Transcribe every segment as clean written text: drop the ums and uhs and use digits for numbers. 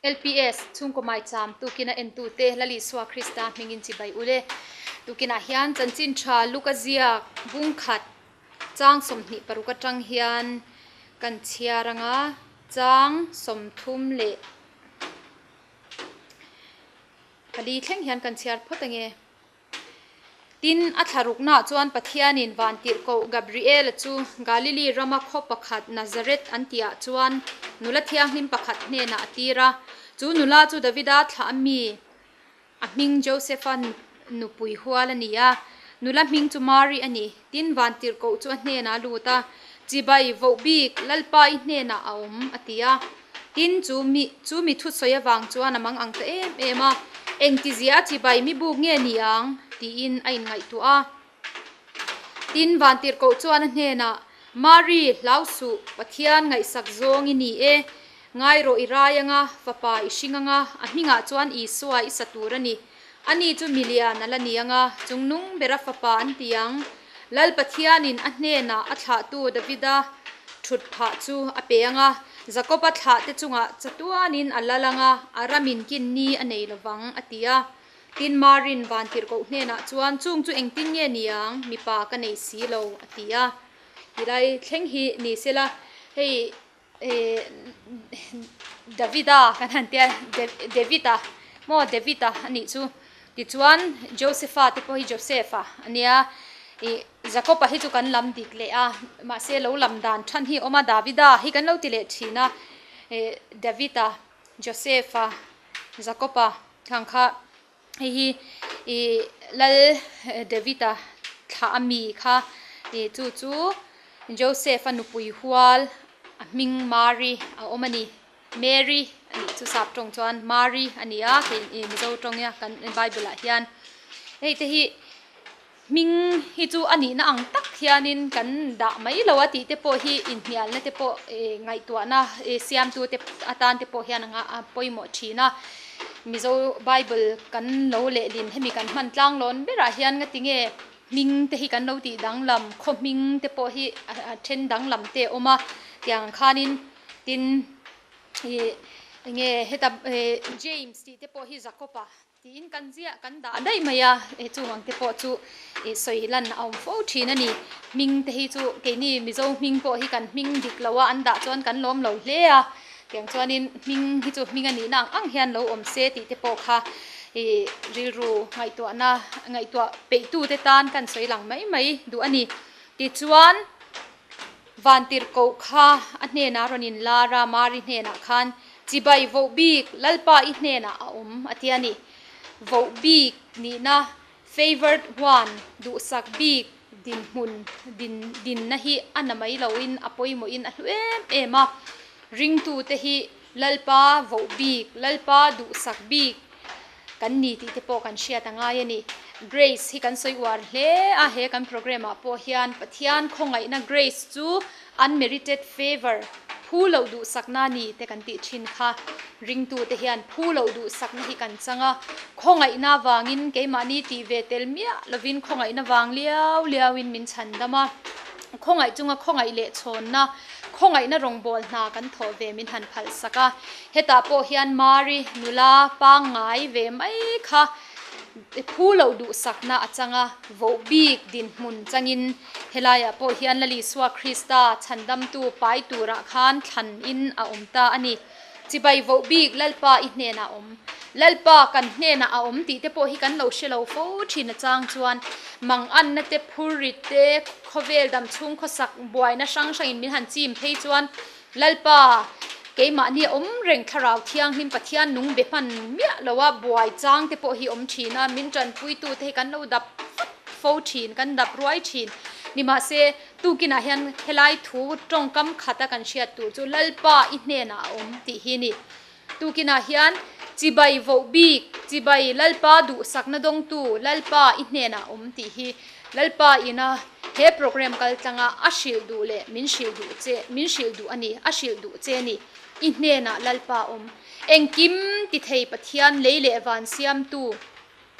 LPS, Chhungkaw Maicham tukin a entute Lal Isua Krista hmingin chibai ule. Tukinah hian chanchin tha Luka ziak bung khat chang 26 atang hian kan chhiar anga chang 34 thleng hian kan chhiar phawt ange. Tin, a thlaruknaah chuan Pathianin vantirhkoh Gabriela chu Galili rama khaw pakhat Nazareth an tihah chuan nula thianghlim pakhat hnenah a tir a. Chu nula chu Davida thlah ami, a hming Josefa nupui hual a ni a. Nula hming chu Mari a ni. Tin, vantirhkoh chu a hnenah a lut a, Chibai, voh bik, Lalpa i hnenah a awm, a ti a. Tin, chu mi, chu mi thusawi avang chuan a mang ang ta em em a, Engtizia a chibai mi buk nge ni ang? tiin a inngaihtuah a. Tin, vantirhkoh chuan a hnenah, Mari, hlau suh, Pathian ngaihsak zawng i ni e. Ngai rawh i rai anga, fapa i hring anga, a hmingah chuan Isua i sa tur a ni. Ani chu milian a la ni anga, chungnung bera fapa an ti ang. Lal Pathianin a hnenah a thlahtu Davida thut phah chu a pe ang a, Jakoba thlahte chungah chatuanin a lal ang a, a ramin kin ni a nei lo vang, a ti a. Tin, Marin vantirhkoh hnenah chuan, Chung chu engtin nge ni ang? Mipa ka nei si lo, a ti a. Tilai thleng hi ni sela, hei Davida kan han tia David-a maw David-a a nih chu tichuan Joseph-a te pawh hi Joseph-a a nia ih Jacob-a hi chu kan lam dik leh a mahse lo lam dan than hi a awm a Davida hi kan lo ti leh thin a ih David-a Joseph-a Jacob-a thang kha hei hi ih Lal David-a thlah a mi kha ih chu chu Joseph-a nupui hual a hming Mari a awm a ni Mary a nih chu sap tawng chuan Mari a ni a kei ih Mizo tawng nia kan bible ah hian hei te hi hming hi chu a nihna ang tak hianin kan dah mai lo a tih te pawh hi inhnialna te pawh ih ngaihtuahna ih siamtu te atan te pawh hian a pawimawh thin a Mizo bible kan lo lehlin hemi kan hman tlang lawn berah hian nga tinge hming te hi kan lo tih danglam khaw hming te pawh hi a then danglam te a awm a tiang khanin tin ih enge heta ih James tih te pawh hi Jacob-a Tiin kan ziah kan dah daih mai a, he chung ang te pawh chu ih sawi lan a awm fo thin a ni. Hming te hi chu keini Mizo hming pawh hi kan hming dik lo a, an dah chuan kan lawm lo hle a, tiang chuanin hming hi chu hming a nihna ang ang hian lo awm se tih te pawh kha ih rilru ngaihtuahna ngaihtuah peihtute tan kan sawi lang mai mai duh a ni. Tichuan Vantirhkoh kha a hnenah rawn inlar a, Mari hnenah khan, Chibai voh bik, Lalpa i hnenah a awm, a ti a ni. Voh bik nihna, favoured one, duhsak bik dinhmun din dinna hi a na mai loin a pawimawhin a hlu em em a. Ringtute hi Lalpa voh bik, Lalpa duhsak bik, Kan ni tih te pawh kan hriat a ngai a ni. Grace hi kan sawi uar hle a, he kan programme ah pawh hian Pathian khawngaihna grace chu unmerited favour, phu loh duhsakna a ni te kan tih thin kha. Ringtute hian phu loh duhsakna hi kan chang a, khawngaihna vangin keimahni tih ve tel miah lovin khawngaihna vang liau liauin min chhan dam a, khawngaih chunga khawngaih leh chhawnna, Khawngaihna rawngbâwl hna kan thawh ve min han phalhsak a, hetah pawh hian Mari nula pangngai ve mai kha phu loh duhsakna a chang a, voh bik dinhmun changin helaiah pawh hian Lal Isua Krista chhandamtu pai turah khan thlanin a awm ta a ni. Chibai voh bik Lalpa i hnenah awm. Lalpa kan hnenah a awm tih te pawh hi kan lo hre lo fo thin a chang chuan manganna te phurrit te khawvel dam chhung khawsak buaina hrang hrangin min han chim phei chuan Lalpa keimahni a awm reng thlarau thianghlim Pathian nung be hman miah lo a buai chang te pawh hi awm thin a min tanpuitu te hi kan lo dap fat fo thin kan dap ruai thin nimahse Tukinah hian helai thu tawngkam khata kan hriat tur chu Lalpa i hnenah a awm tih hi a ni. Tukinah hian chibai voh bik, chibai Lalpa duhsakna dawngtu Lalpa i hnenah a awm tih hi Lalpa ina he program kal tlanga a hrilh duh leh min hrilh duh che, min hrilh duh a ni, a hrilh duh che a ni. I hnenah Lalpa a awm. Engkim ti thei Pathian lei leh van siamtu.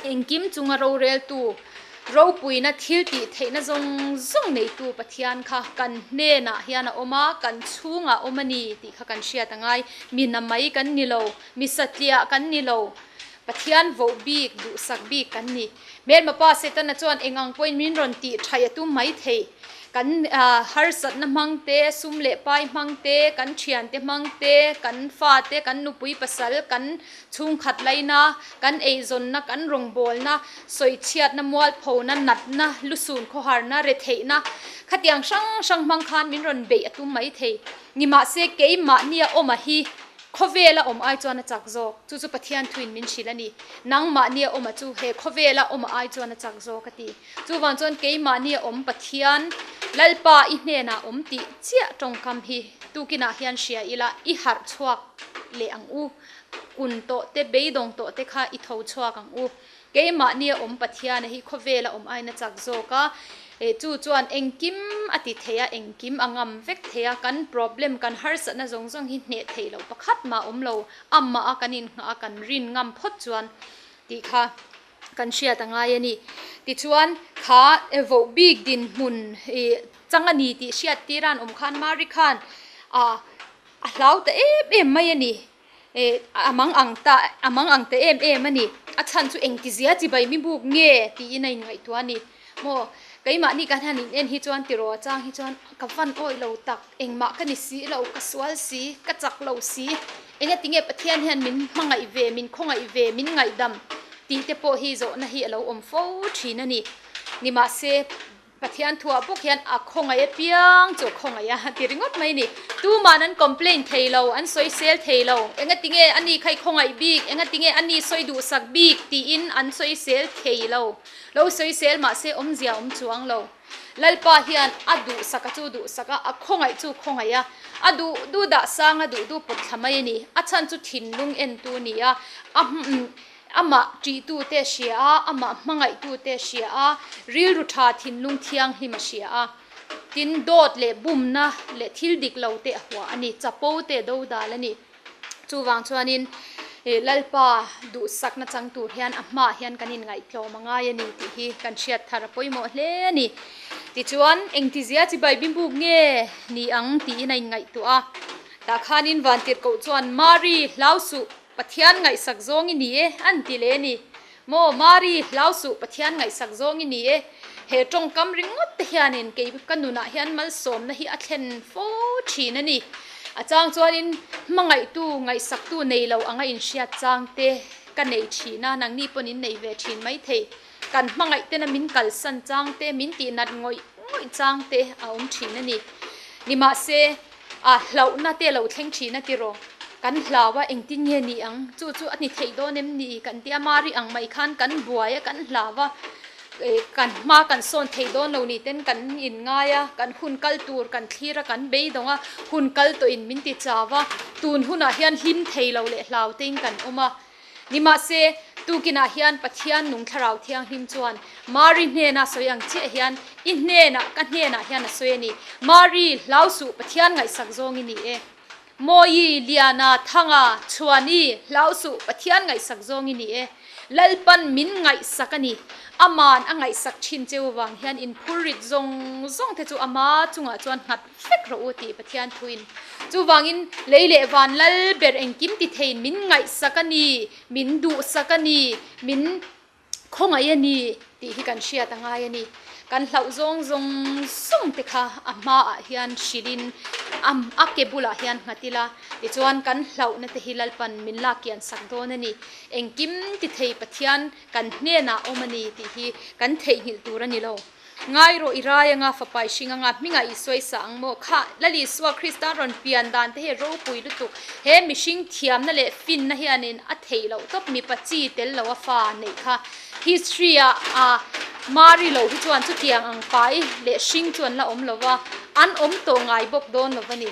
Engkim chunga roreltu Ropuina thil tih theihna zawng zawng neitu Pathian kha kan hnenah hian a awm a, kan chhungah a awm a ni tih kha kan hriat a ngai. Mi namai kan ni lo, mi satliah kan ni lo, Pathian voh bik, duhsak bik kan ni. Hmelma pa Setana chuan eng ang pawhin min rawn tih thaih a tum mai thei. Kan harsatna hmang te, sum leh pai hmang te, kan thiante hmang te, kan fate, kan nupui pasal, kan chhungkhat laina, kan eizawnna, kan rawngbawlna, sawichhiatna, mualphona, natna, lusun khawharna, retheihna khatiang hrang hrang hmang khan min rawn beih a tum mai thei. Nimahse, keimahnia awma hi Khawvela awm ai chuan a chak zawk. Chu chu Pathian thuin min hrilh a ni. Nangmahnia awma chu he khawvela awma ai chuan a chak zawk a ti. Chuvang chuan keimahnia awm Pathian Lalpa i hnenah awm tih chiah tawngkam hi tukinah hian hria ila i harh chhuak leh ang u. Kun tawh te, beidawng tawh te kha i tho chhuak ang u. Keimahnia awm Pathiana hi khawvela awm aina chak zawk a, chu chuan engkim a ti thei a, engkim a ngam vek thei a, kan problem, kan harsatna zawng zawng hi hneh theih loh pakhat mah awm lo, amah a kan inngah a, kan rin ngam phawt chuan tih kha kan hriat a ngai a ni. Tichuan, kha voh bik dinhmun chang a ni tih hriat tir a an awm khan Mari khan a hlau ta em em mai a ni. Eh, a mang ang ta, a mang ang ta em em a ni. A chhan chu engtizia chibai mi buk nge tiin a inngaihtuah a ni. Maw, keimahni kan han in en hi chuan tiraw a chang hi chuan ka van awih lo tak, engmah ka ni si lo, ka sual si, ka chak lo si, engati nge Pathian hian min hmangaih ve, min khawngaih ve, min ngaihdam tih te pawh hi zawhna hi a lo awm fo thin a ni. Nimahse. Pathian thuah bawk hian a khawngaih apiang chu a khawngaih a ti ringawt mai a ni. Tuman an complain thei lo, an sawisel thei lo. Engati nge a ni kha i khawngaih bik, engati nge a ni sawi duhsak bik tiin an sawisel thei lo. Lo sawisel mahse awmzia awm chuang lo. Lalpa hian a duhsak a chu duhsak a, a khawngaih chu khawngaih a. A duh duh dah sang a duh duh pawt thla mai a ni. A chhan chu thinlung entu a ni a, a. Amah ṭihtute a hria a, amah hmangaihtute a hria a, rilru ṭha thinlung thianghlim a hria a. Tin, dawt leh bumna leh thil dik lo te a hua a ni, chapo te a dodal a ni. Chuvang chuanin Lalpa duhsakna chang tur hian a hmaah hian kan inngaihtlawm a ngai a ni tih hi kan hriat thar a pawimawh hle a ni. Tichuan, engtizia chibai bimbuk nge ni ang tiin a inngaihtuah a. Tah khanin Vantirhkoh chuan, Mari, hlau suh! Pathian ngaihsak zawng i ni e, an ti leh a ni. Maw, Mari, hlau suh, Pathian ngaihsak zawng i ni e. He tawngkam ringawt te hianin kei ka nunah hian malsawmna hi a thlen fo thin a ni. A chang chuanin hmangaihtu, ngaihsaktu nei lo anga inhriat chang te ka nei thin a, nangni pawn in nei ve thin maithei. Kan hmangaih tena min kalsan chang te, min tihnat ngawih ngawih chang te a awm thin a ni. Nimahse, a hlauhna te lo thleng thin a tiraw? Kan hlau a, engtin nge ni ang? Chu chu a ni theih dawn em ni? Kan tia Mari ang mai khan kan buai a, kan hlau a, kan hma kan sawn thei dawn lo ni ten kan inngai a, kan hun kal tur kan thlir a, kan beidawng a, hun kal tawhin min ti chau a, tun hunah hian hlim thei lo leh hlau tein kan awm a. Nimahse, tukinah hian Pathian nung Thlarau Thianghlim chuan Mari hnena sawi ang chiah hian i hnenah, ka hnenah hian a sawi a ni. Mari, hlau suh, Pathian ngaihsak zawng i ni e. Mawi, Liana, Thanga, Chhuani, hlau suh, Pathian ngaihsak zawng i ni e. Lalpan min ngaihsak a ni. Aman a ngaihsak thin cheu vang hian inphurrit zawng zawng te chu ama chungah chuan nghat vek rawh u tih Pathian thuin. Chuvangin lei leh van lal ber engkim ti theiin min ngaihsak a ni, min duhsak a ni, min khawngaih a ni tih hi kan hriat a ngai a ni. Kan hlauh zawng zawng zawng te kha a hmaah hian hrilhin a ke bulah hian nghat ila, tichuan kan hlauhna te hi Lalpan min lak kian sak dawn a ni. Engkim ti thei Pathian kan hnenah awm a ni tih hi kan theihnghilh tur a ni lo. Ngai rawh i rai anga fapa i hring anga hmingah i sawi sa ang maw? Kha Lal Isua Krista rawn pian dan te hi ropui lutuk. He mihring thiamna leh finna hianin a theih loh tawp mipa chi tel lo a fa neih kha. History ah a Mari lo hi chuan chutiang ang pai leh hring chu an la awm lo va, an awm tawh ngai bawk dawn lo va ni.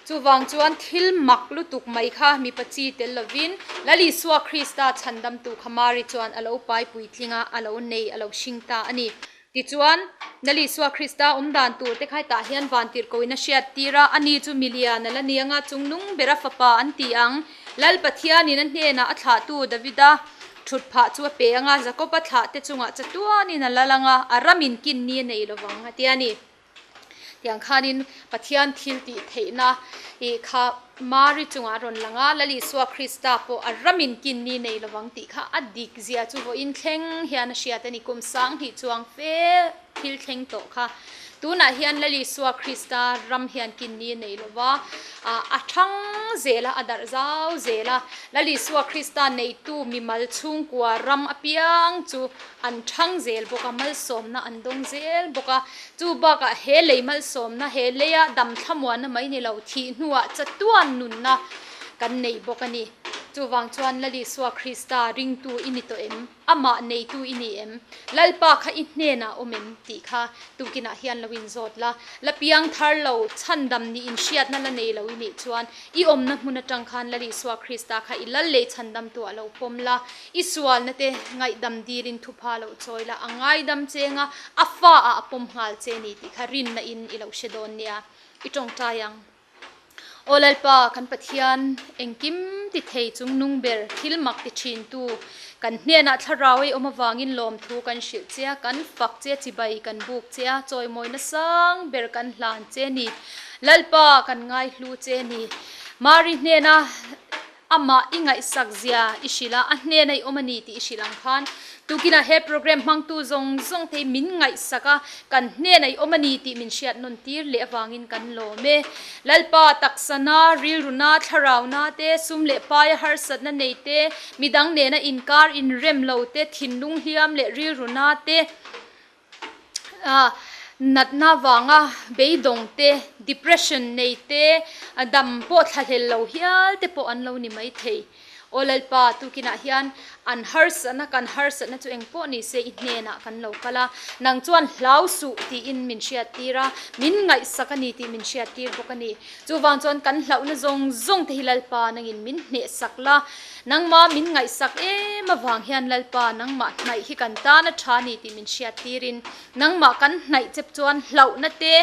Chuvang chuan thil mak lutuk mai kha mipa chi tel lovin Lal Isua Krista chhandamtu kha Mari chuan a lo pai puitling a, a lo nei, a lo hring ta a ni. Tichuan, Lal Isua Krista awm dan tur te kha hetah hian vantirhkoin a hriat tir a, ani chu milian a la ni anga chungnung bera fapa an ti ang. Lal Pathianin a hnenah a thlahtu Davida. Thutphah chu a pe ang a, Jakoba thlahte chungah chatuanin a lal ang a, a ramin kin ni a nei lo vang, a ti a ni. Tiang khanin Pathian thil tih theihna ih kha Mari chungah a rawn lang a, Lal Isua Krista pawh a ramin kin ni nei lo vang tih kha a dik zia chu vawiin thleng hian a hriat a ni. Kum 2000 chuang fe thil thleng tawh kha tunah hian Lal Isua Krista ram hian kin ni a nei lo va, a thang zel a, a darh zau zel a. Lal Isua Krista neitu mimal chhungkua ram apiang chu An thang zel bawk a, malsawmna an dawng zel bawk a. Chu bakah he lei malsawmna, he leia dam thlamuanna mai ni lo, thih hnuah chatuan nunna kan nei bawk a ni. Chuvang chuan Lal Isua Krista ringtu i ni tawh em? Amah neitu i ni em? Lalpa kha i hnenah awm em? tih kha tukinah hian lo inzawt la. La piang thar lo, chhandam nih inhriatna la nei lo i nih chuan i awmna hmun atang khan Lal Isua Krista kha i lal lei chhandamtuah lo pawm la. I sualna te ngaihdam dilin thupha loh chawi la, a ngaidam cheng a, a fa ah a pawm nghal che ni tih kha rinna in i lo hre dawn nia. I tawngtai ang. Aw Lalpa, kan Pathian, engkim ti thei chung nung ber, thil mak ti thin tu, kan hnenah thlarau ei awm avangin lawmthu kan hrilh che a, kan fak che a, chibai kan buk che a, chawimawina sang ber kan hlan che ni. Lalpa, kan ngaihlu che ni. Mari hnena. Amah i ngaihsak zia i hrilh a, a hnena i awm a ni tih i hrilh ang khan tukinah he program hmangtu zawng zawng te hi min ngaihsak a, kan hnena i awm a ni tih min hriat nawn tir leh avangin kan lawm e. Lalpa taksana, rilruna, thlarauna te, sum leh paia harsatna nei te, midang nena inkar inrem lo te, thinlung hliam leh rilruna te, Natna vanga beidawng te, depression nei te, dam pawh thlahlel lo hial te pawh an lo ni mai thei. Aw Lalpa, tukinah hian an harsatna, kan harsatna chu eng pawh ni se i hnenah kan lo kal a, nang chuan hlau suh tiin min hriattir a, min ngaihsak a ni tih min hriattir bawk a ni. Chuvang chuan kan hlauhna zawng zawng te hi Lalpa nangin min hnehsak la, nangma min ngaihsak em avang hian Lalpa nangmah hnaih hi kan tan a tha ni tih min hriat tirin nangmah kan hnaih chep chuan hlauhna te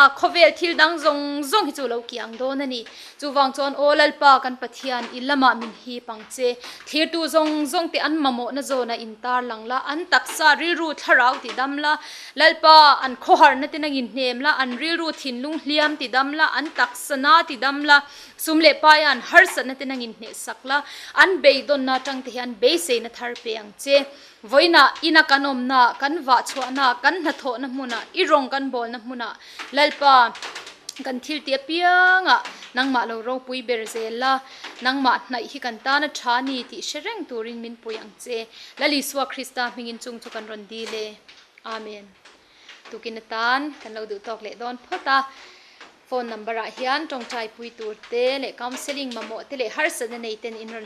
ah khawvel thil dang zawng zawng hi chu lo kiang dawn a ni. Chuvang chuan aw Lalpa kan Pathian i lamah min hip ang che. Thlirtu zawng zawng te an mamawhna zawnah in tarlang la, an taksa rilru thlarau ti dam la, Lalpa, an khawharna te nangin hnem la, an rilru thinlung hliam ti dam la, an taksa na ti dam la, sum leh paia an harsatna te nangin hnehsak la, an beidawnna atang te hian beiseina thar pe ang che. Vawiinah ina kan awmna, kan vahchhuahna, kan hnathawhna hmunah, i rawng kan bawlna hmunah, Lalpa, kan thil ti apiangah nangmah lo ropui ber zel la, nangmah hnaih hi kan tana tha ni tih hre reng turin min pui ang che. Lal Isua Krista hmingin chung chu kan rawn dil e. Amen. Tukin atan kan lo duh tawk leh dawn phawt a. Phone number ah hian tawngtai pui tur te leh counselling mamawh te leh harsatna nei ten in rawn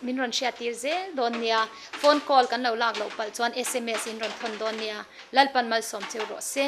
min rawn hriat tir zel dawn nia. Phone call kan lo lak loh palh chuan sms in rawn thawn dawn nia. Lalpan malsawm cheu rawh se.